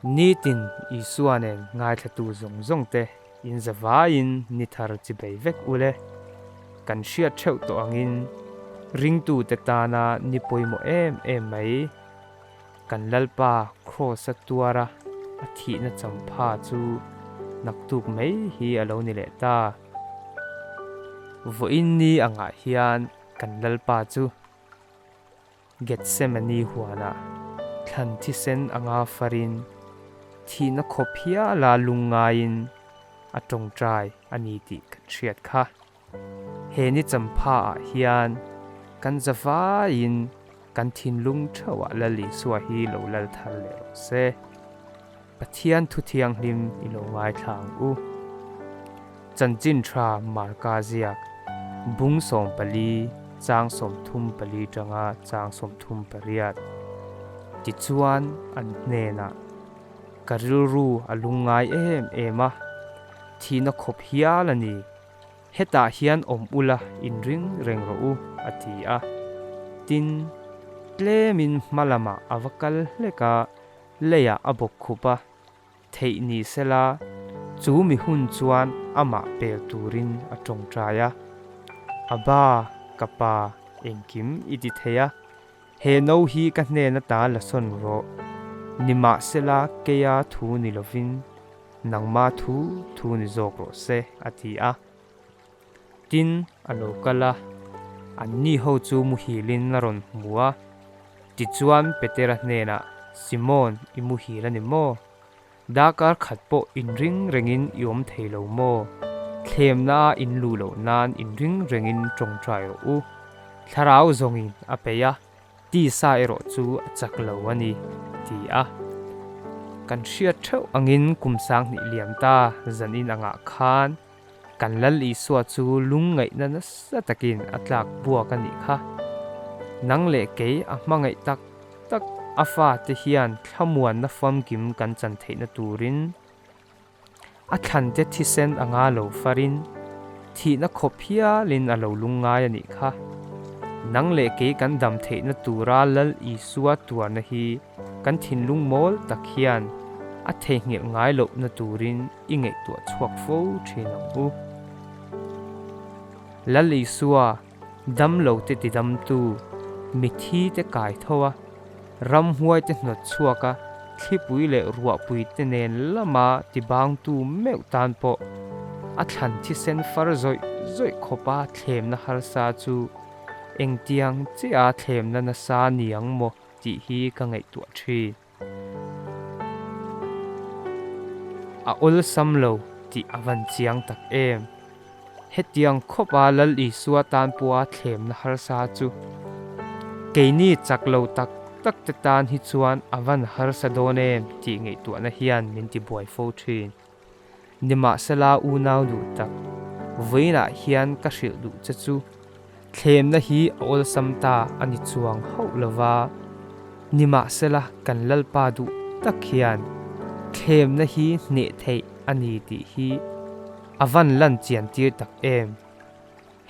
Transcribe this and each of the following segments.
Nitin Isua nen ngaithlatu zawng zawng te in zavaiin ni thar chi bei vek ule. Kan hriat theuh tawh angin ringtute tana ni pawimawh em em mai. Kan Lalpa Kraws-a tuara a thihna champha chu naktuk mai hi a lo ni leh ta. Vawiin ni angah hian kan Lalpa chu Gethsemane huanah thlan thisen anga farin thihna khawp hiala lungngaiin a tawngtai a ni tih kan hriat kha. He ni champha ah hian kan zavaiin kan thinlung theuhah Lal Isua hi lo lal thar leh rawh se. Pathian thu thianghlim i lo ngaithla ang u. Chanchin tha Marka ziak bung 14 chang 34 tanga chang 38 Tichuan an hnenah ka rilru a lungngai em em a, thihna khawp hial a ni. Hetah hian awm ula inring reng rawh u, a ti a. Tin, tlemin hma lamah a va kal hlek a, leiah a bawk khup a, theih ni sela chu mi hun chuan amah pel turin a tawngtai a. Abba, ka pa, engkim i ti thei a, he no hi ka hnen ata la sawn rawh. Nimahsela keia thu ni lovin Nangma thu thu ni zawk rawh se, a ti a. Tin, a lo kal a, anni ho chu muhilin a rawn hmu a. Tichuan Petera hnenah, Simon, i muhil a ni maw? Darkar khat pawh inring rengin i awm thei lo maw? Thlemna a inluh loh nan inring rengin tawngtai rawh u. Thlarau zawngin a peih a. Tisa erawh chu a chak lo a ni, ti a. Kan hriat theuh angin kum 2000 liam ta zanin angah khan kan Lal Isua chu lungngaihna nasa takin a tlak buak a nih kha. Nang leh kei a hmangaih tak tak a fate hian thlamuanna famkim kan chan theihna turin A thlante thisen anga lo farin, thihna khawp hialin a lo lungngai a nih kha. Nang leh kei kan dam theihna tura Lal Isua tuarna hi kan thinlung mawl tak hian a theihnghilh ngai lohna turin i ngaihtuah chhuak fo thin ang u. Lal Isua dam lote tidamtu, mithi te kai tho a, Ramhuai te hnawt chhuak a, thlipui leh ruahpui te nen lama tibangtu meuh tan pawh a thlan thisen far zawih zawih khawpa thlemna harsa chu engtiang chiah a thlemna nasa ni ang maw tih hi ka ngaihtuah thin. A awlsam lo tih a van chiang tak em. Hetiang khawpa Lal Isua tan pawha thlemna harsa chu keini chak lo tak tak te tan hi chuan a van harsa dawn em tih ngaihtuahna hian min ti buai fo thin. Nimahsela unau duh tak, vawiinah hian ka hrilh duh che chu thlemna hi a awlsam ta a ni chuang hauh lova, nimahsela kan Lalpa duh tak hian thlemna hi hneh theih a ni tih hi A van lan chian tir tak em?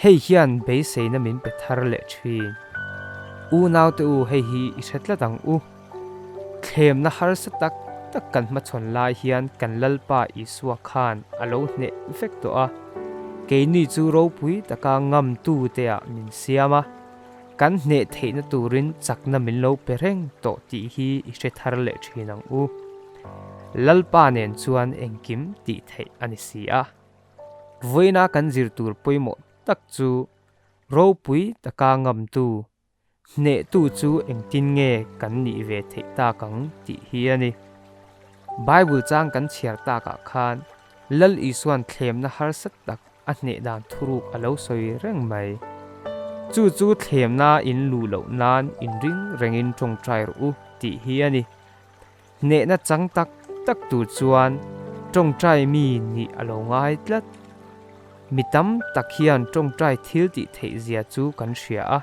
Hei hian beiseina min pe thar leh thin. Unaute u hei hi i hre tlat ang u. Thlemna harsa tak tak kan hmachhawn lai hian kan Lalpa Isua khan a lo hneh vek tawh a. Keini chu ropui taka ngamtu te ah min siam a. Kan hneh theihna turin chakna min lo pe reng tawh tih hi i hre thar leh thin ang u. Lalpa nen chuan engkim tih theih a ni si a. Vawiina kan zir tur pawimawh tak chu ropui taka ngamtu, hnehtu chu engtin nge kan nih ve theih tak ang tih hi a ni. Bible chang kan chhiar takah khan Lal Isua'n thlemna harsa tak a hneh dan thuruk a lo sawi reng mai. Chu chu thlemna in luh loh nan inring rengin tawngtai rawh u tih hi a ni. Hnehna chang tak tak tur chuan tawngtai mi nih a lo ngai tlat. Mi tam tak hian tawngtai thil tih theih zia chu kan hria a,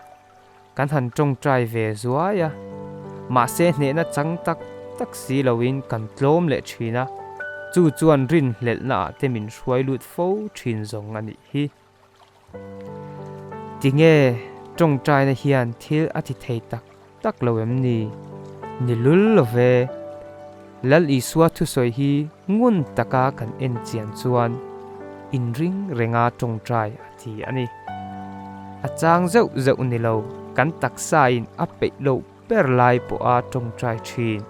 kan han tawngtai ve zuai a. Mahse hnehna chang tak tak si loin kan tlawm leh thin a, chu chuan rinhlelhna ah te min hruai lut fo thin zawng a nih hi. Tinge tawngtaina hian thil a ti thei tak tak lo em ni? Ni lul lo ve. Lal Isua thusawi hi ngun taka kan en chian chuan inring renga tawngtai a ti a ni. A chang zeuh zeuh ni lo, kan taksain a peih loh ber lai pawha tawngtai thin.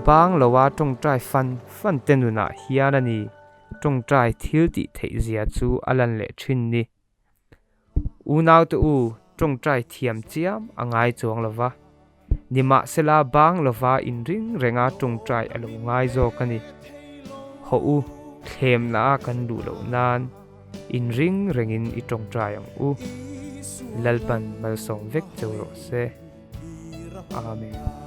Bang loa tawngtai fan fan te nunah hian a ni tawngtai thil tih theih zia chu a lan leh thin ni. Unaute u, tawngtai thiam chiam a ngai chuang lo va. Nimahsela bang lova inring renga tawngtai a lo ngai zawk a ni. Hawh u, thlemna a kan duh loh nan inring rengin i tawngtai ang u. Lalpan malsawm vek cheu rawh se. Amen.